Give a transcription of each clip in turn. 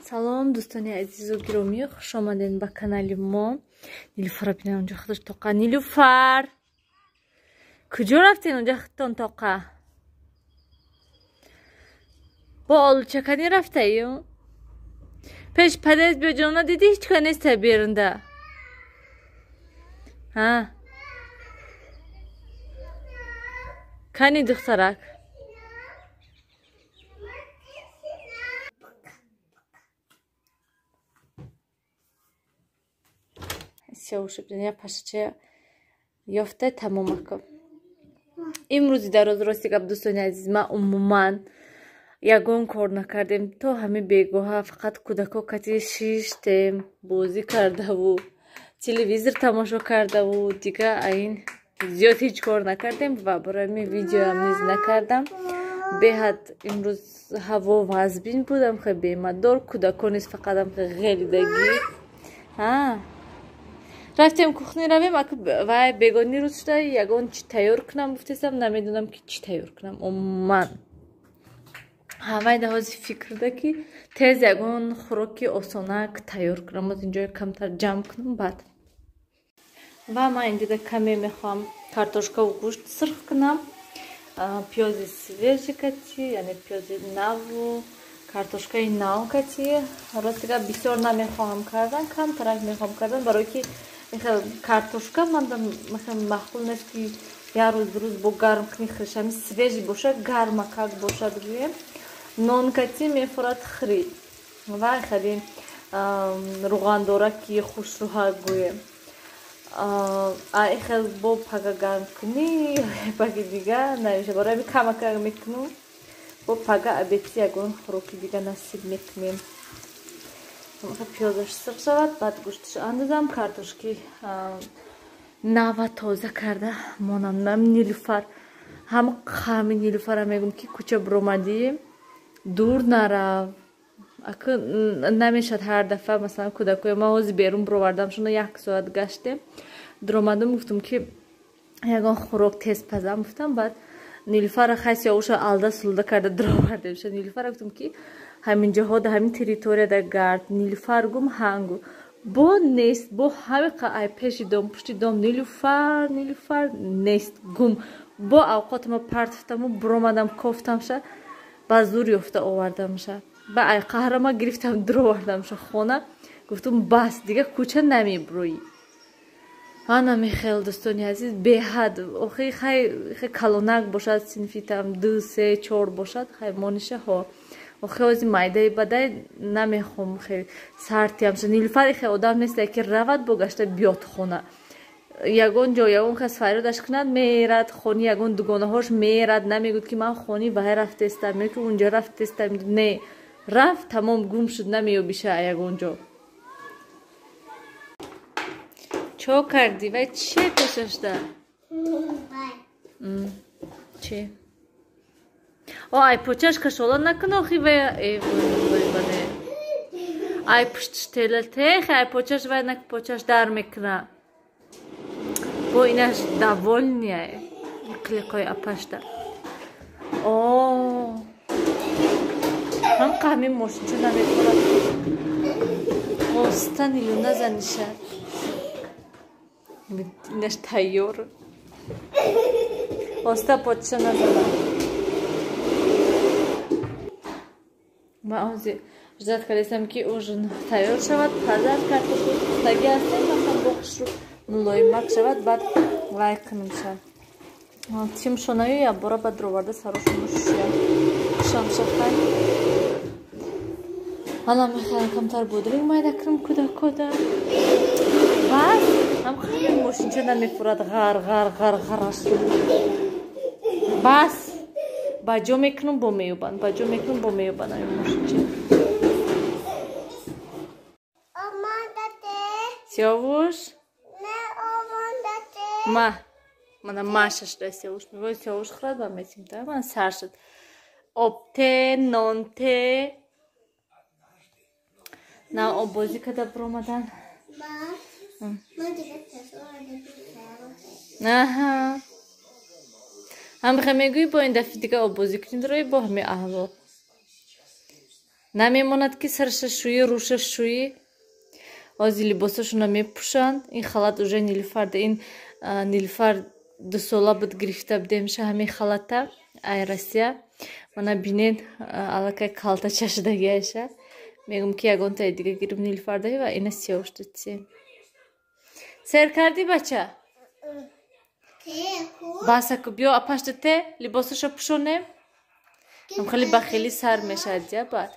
Салом, дӯстони азизу гиромӣ, хуш омадед ба канали мо. Нилуфара бинам, онҷо худаш тоқа. Нилуфар, куҷо рафтен? Онҷа худтон тоқа. Бо олучаканӣ рафтаю? Пеш падез биё ҷона, дидӣ, ҳеҷ ка неста берунда. Ҳа? Кани духтарак? Сёвушиб я пашача ёфта тамомако. Имрӯзи дароз, рости гап, дӯстони азиз, ман умуман ягон кор накардем. То ҳами бегоҳа фақат кӯдако кати шиштем, бозӣ кардаву телевизор тамошо кардаву дига аин зиёд ҳеҷ кор накардем ва барои ҳамин видеоам низ накардам. Беҳад имрӯз ҳаво вазбин будам, хеле бемадор, кӯдако низ фақатам ғелидагӣ. Ҳа, рафтем кухни равем, вай бегоҳ рӯз шуда, ягон чӣ тайёр кунам гуфтесам, намедонам ки чӣ тайёр кунам умуман. Ҳамаи даҳози фикрда ки тез ягон хӯроки осонак тайёр кунам, аз инҷо камтар ҷамъ кунам баъд. Ва ман инҷода каме мехоҳам картошкаву гӯшт сирх кунам, пиёзи свежий кати, яъне пиёзи наву картошкаи нав кати. Рости гап, бисёр намехоҳам кардан, камтарак мехоҳам кардан, барое ки картошка манда маъқул нест ки як рӯз ду рӯз бо гарм кунӣ хӯриш, ҳами свежий бошад, гармакак бошад гӯем. Нон кати мефурад хӯрӣ ва хеле рӯғандораки хушрӯҳа гӯем. Хел бо пага гарм кунӣ, паги дига намеша. Барои ҳамин камакак мекунам, бо пага абети ягон хӯроки дига насиб мекунем. Пиёзаш сирх шавад, баъд гӯшташ андозам, картошки нава тоза карда монам. Нилуфар ҳам қами Нилуфара мегӯм ки кӯча биромадӣ, дур нарав. Ака намешад ҳар дафъа, масалан, кӯдакои ман ҳозир берун бировардам, шуно як соат гаштем, дуромадам, гуфтам ки ягон хӯрок тез пазам гуфтам. Баъд Нилуфара хай сиёвуша алда сулда карда дуровардем. Нилуфара гуфтам ки ҳаминҷоҳо да ҳамин территорияда гард. Нилуфар гум ҳангу бо нест, бо ҳами ай пеши дом, пушти дом Нилуфар, Нилуфар нест, гум. Бо авқотама партфтаму буромадам, кофтамша, ба зур ёфта овардамша. Ба ай қаҳрама гирифтам, дуровардамша хона, гуфтум бас, дига кӯча намебурӯӣ. Ана мехел, дӯстони азиз, беҳад охи хай калонак бошад, синфи там ду, се, чор бошад, хай мониша ҳо. Охи ҳози майдаи бадай намехом хел сартиамша. Нилуфар хел одам нест ки равад бо гашта биёд хона. Ягон ҷо ягон кас фарёдаш кунад, мерад хони ягон дугонаҳош мерад, намегӯд ки ман хони вай рафтестам ё ки унҷо рафтестам. Не, рафт, тамом, гум шуд, намеёбиша ягон ҷо. Чо кардӣ? Вай че пешашда? Че? О, ай почаш кашола накун охи вай, э вой вай. Ай пуштиш телатех, ай почаш вай нак, почаш дар мекуна. Бо инаш довольный қилиқои апашда. О, ҳам қаҳми мошинча намехӯрад. Оста нилу назаниша. Инаш тайёр. Оста поча назана. Ман ҳозир ждать кардастам ки ужин тайёр шавад, пазад, картошка пухтагӣ ҳастем, масалан бо хушрӯ мулоимак шавад, баъд лай кунамша. Тимшонаю якбора баъд роварда сарошону шӯям. Шамшахай. Ҳала мехоҳам камтар бодринг майда кунам кӯдакода. Баъд ҳам хеле мошинча намефурад, ғар ғар ғар ғараш. Бас ба ҷо мекунам, бо меёбанд, ба ҷо мекунам, бо меёбанд ҳамин мошинча. Сиёвуш? Ма. Мана маша шуда сиёвуш. Мегӯяд сиёвуш хӯрад ба метим та. Ман сар шуд. Обте, нонте. На оббозӣ карда биромадан. Аҳа. Ҳам бихе мегӯӣ бо ин дафъи дига оббозӣ кунем, дорои бо ҳами аҳвол. Намемонад ки сарша шӯӣ, рӯша шӯӣ. Ози либосашона мепӯшанд. Ин халат уже Нилуфарда, ин Нилуфар 2 сола буд, гирифта будемша ҳамин халата ай Россия. Мана бинед, аллакай калтача шудагиаша. Мегум ки ягонтаи дига гирим Нилуфарда ва ина сиёҳ. Сер кардӣ, бача? Басаку, биё, апашта те либосаша пӯшонем. Хеле бахелӣ сар мешавад я баъд.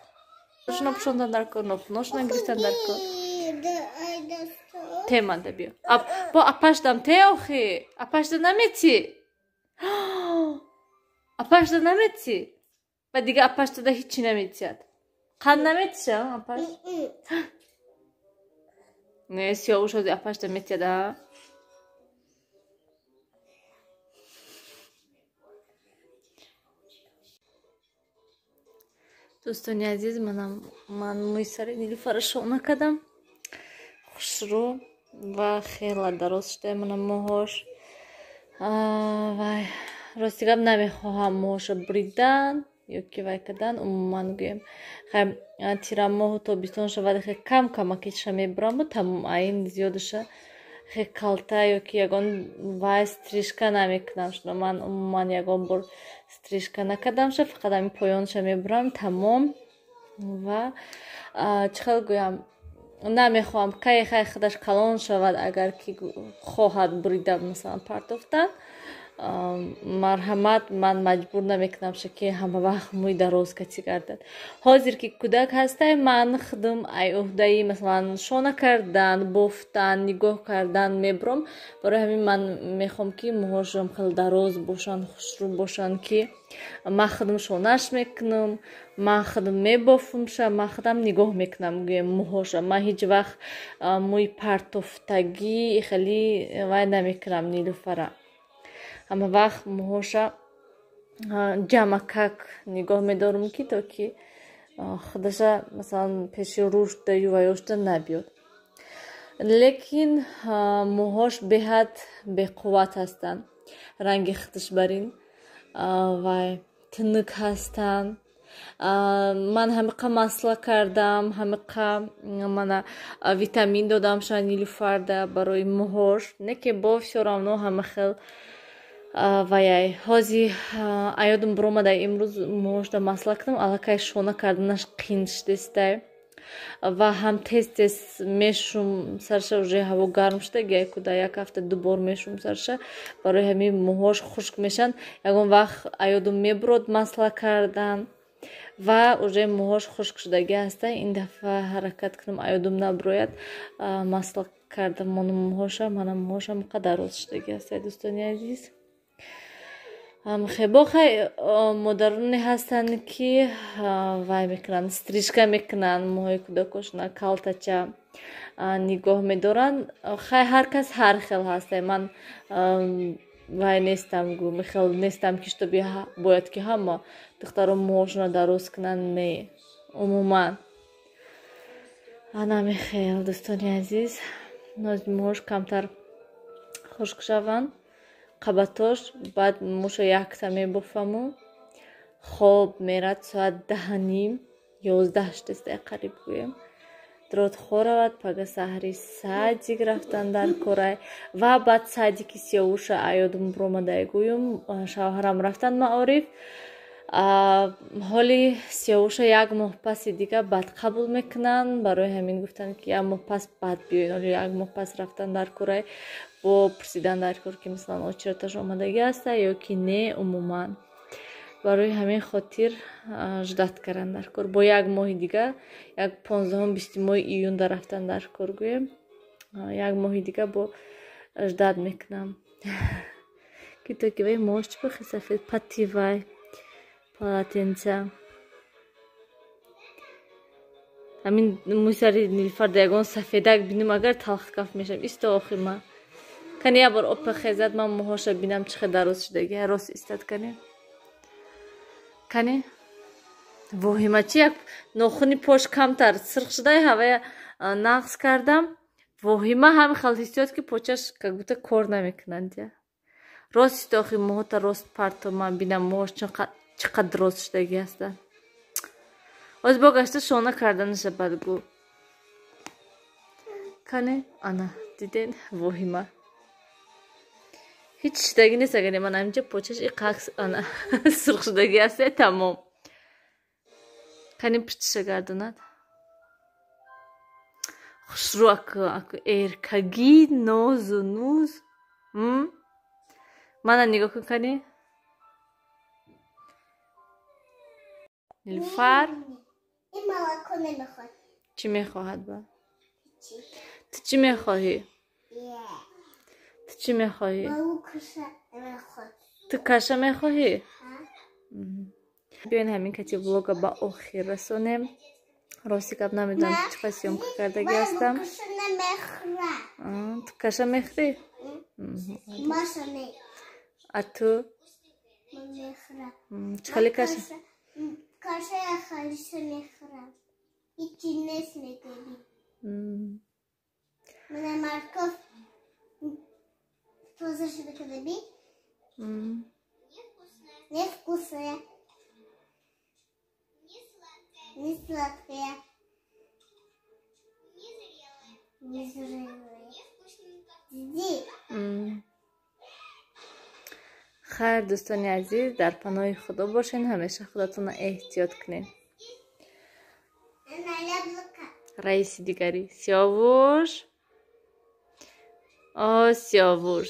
Шуна пӯшондан дар кор, нохуношона гирифтан дар кор. Теманда биё. Бо апашдам те охи. Апашда наметӣ? Апашда наметӣ? Ва дига апаштада ҳичи наметиҳад. Қанд наметиша апаш? Не, сиёвуш ҳози апашда метиҳад, а? Дӯстони азиз, ман мӯи сари Нилуфара шона кардам. Хушрӯ ва хела дароз шуда мана мӯҳош. Вай, рости гап, намехоҳам мӯҳоша буридан ё ки вай кардан, умуман гӯем. Хай, тирамоҳу тобистон шавад, хе кам камакиша мебураму тамом, аин зиёдаша хе калта ё ки ягон вай стрижка намекунам. Шуно ман умуман ягон бор стрижка накардамша, фақат ҳамин поёнша мебурам, тамом. Ва чӣ хел гӯям, намехоҳам, кай хай худаш калон шавад, агар ки хоҳад бурида, масалан, партофтан, марҳамат, ман маҷбур намекунамша ки ҳама вақт мӯи дароз катӣ гардад. Ҳозир ки кӯдак ҳастай, ман худам ай уҳдаи, масалан, шона кардан, бофтан, нигоҳ кардан мебурам. Барои ҳамин ман мехоҳам, ки мӯҳошам хеле дароз бошанд, хушрӯ бошанд, ки ман худам шонаш мекунам, ман худам мебофумша, ман худам нигоҳ мекунам, гӯем, мӯҳоша. Ман ҳеҷ вақт мӯи партофтагӣ хеле вай намекунам Нилуфара. Ҳама вақт мӯҳоша ҷамъакак нигоҳ медорам, ки то ки худаша, масалан, пеши рушда юваёшда набиёд. Лекин мӯҳош беҳад беқувват ҳастанд, ранги худаш барин вай тунук ҳастанд. Ман ҳамиқа масла кардам, ҳамиқа мана витамин додамша Нилуфарда барои мӯҳош, не ки бо всё равно ҳама хел ваяй. Ҳози аёдам биромада, имрӯз мӯҳошда масла кунам, аллакай шона карданаш қин шудестай ва ҳам тез тез мешум сарша, уже ҳаво гарм шуда, гайкуда як ҳафта ду бор мешум сарша, барои ҳамин мӯҳош хушк мешаванд. Ягон вақт аёдам мебурод масла кардан ва уже мӯҳош хушк шудагӣ ҳаста. Ин дафъа ҳаракат кунам, аёдам набурояд масла карда монам мӯҳоша. Мана мӯҳошам қадар рост шудагӣ ҳаста, дӯстони азиз. Хебо хай, модароне ҳастанд, ки вай мекунанд, стрижка мекунанд, мӯҳои кӯдакошона калтача нигоҳ медоранд. Хай, ҳар кас ҳар хел ҳаста. Ман вай нестам, гу хел нестам, ки шутоби бояд ки ҳама духтарон мӯҳошона дароз кунанд, не, умуман. Ана мехел, дӯстони азиз, нози мӯҳош камтар хушк шаванд қабатош, баъд мӯша якта мебофаму хоб мерад. Соат 10:30, 11 шудеста қариб гӯем. Дрот хоравад, пага саҳри садик рафтан дар корай ва баъд садики сиёвуша аёдум биромадай, гӯюм, шавҳарам рафтан маориф. Ҳоли сиёвуша як моҳ паси дига баъд қабул мекунанд. Барои ҳамин гуфтанд, ки як моҳ пас баъд биёед. Ҳоли як моҳ пас рафтан дар корай, бо пурсидан дар кор, ки масалан очередь аш омадагӣ аста ё ки не, умуман. Барои ҳамин хотир ждать кардан дар кор. Бо як моҳи дига, як 15-ум, 20 моҳи июнда рафтан дар кор, гӯем, як моҳи дига бо ждать мекунам, ки то ки вай моҳош чӣ бахи сафед пати вай полотенца. Ҳамин мӯи сари Нилуфарда ягон сафедак бинам, агар талхкаф мешавам. Исто охи, ма кани як бор опа хезад, ман мӯҳоша бинам, чӣ хел дароз шудаги. Рост истад, кани, кани, воҳима чи як нохуни пош камтар сирх шудай, ҳавая нағз кардам. Воҳима, ҳамин хел ҳиссиёт, ки почаш как будто кор намекунанд я. Рост исто охи, мӯҳота рост парто, ман бинам мӯҳош чӣ қадр рост шудагӣ ҳастанд. Оз бо гашта шона карданаша баъд гӯ. Кане ана диден воҳима. Ҳеҷ шидаги нест, агар ман ҳаминҷа почаш и қакс ана сурх шудаги аст, тамом. Кани пуштиша гардонад. Хушрӯ аку аку эркагӣ нозу нуз. Мана нигоҳ кун кани. Нилуфар. Ин молоко намехоҳад. Чӣ мехоҳад ба? Ту чӣ мехоҳӣ? Ту чӣ мехоҳӣ? Ту каша мехоҳӣ? Биёин ҳамин кати влога ба охир расонем. Рости гап намедонам ки чӣ қадр съёмка кардагӣ ҳастам. Ту каша мехӯрӣ? А ту? Чӣ хеле каша? Каша халиша мехӯрам. Ҳичи нест мегӯӣ. Мана морковь тоза шуда кадаби? Невкусная. Не сладкая. Не зрелая. Диди. Хайр, дӯстони азиз, дар паноҳи Худо бошед, ҳамеша худатонро эҳтиёт кунед. Раиси дигарӣ Сиёвуш. О, Сиёвуш.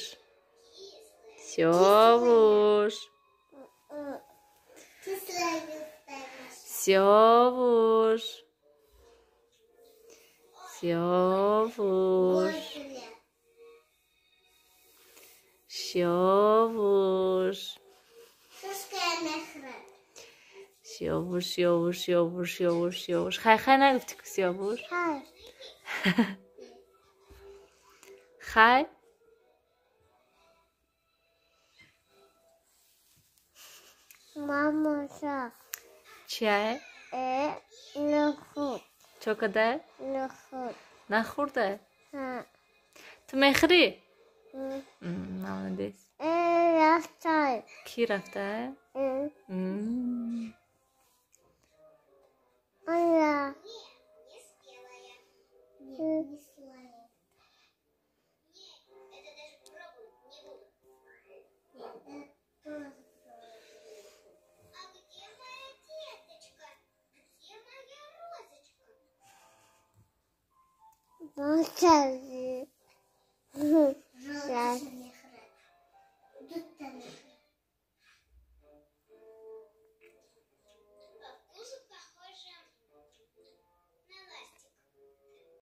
Сиёвуш. Сиёвуш. Сиёвуш. Сиёвуш. Сиёвуш, Сиёвуш, Сиёвуш, Сиёвуш, Сиёвуш. Хай, хай нагуфтӣ ку Сиёвуш? Хай. Мама шах. Чия? Нахӯрд. Чо када? Нахӯрд. Нахӯрда? Ҳа. Ту мехӯрӣ? Молодец. Рафтай. Кӣ рафта? Ана.